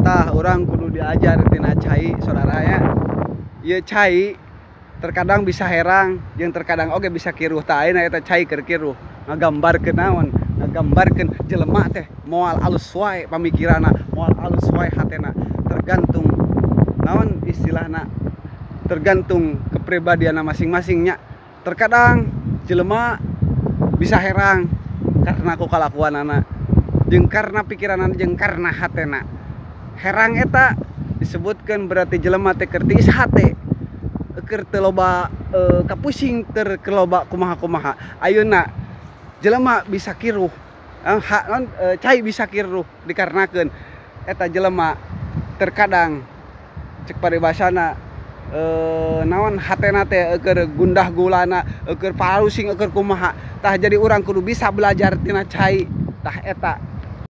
Tah, urang kudu diajar tina cai, saudara ya. Ieu cai terkadang bisa herang jeung terkadang oge bisa kiruh. Tah, ayeuna eta cai keur kiruh ngagambarkeun naon? Ngagambarkeun jelema teh moal alus wae pamikiranna, moal alus wae hatena, tergantung naon istilahna, tergantung kepribadianna masing-masingnya. Terkadang jelema bisa herang karena ku kalakuanana jeung karena pikiranana jeung karena hatena. Herang eta disebutkan berarti jelema teh keur tiis hate, keur teu loba kapusing, teu loba kumaha-kumaha. Ayeuna jelema bisa kiruh, non, cai bisa kiruh dikarenakeun eta jelema terkadang cek paribasana naon, hatena teh keur gundah gulana, keur parusing, keur kumaha. Tah, jadi urang kudu bisa belajar tina cai. Tah, eta.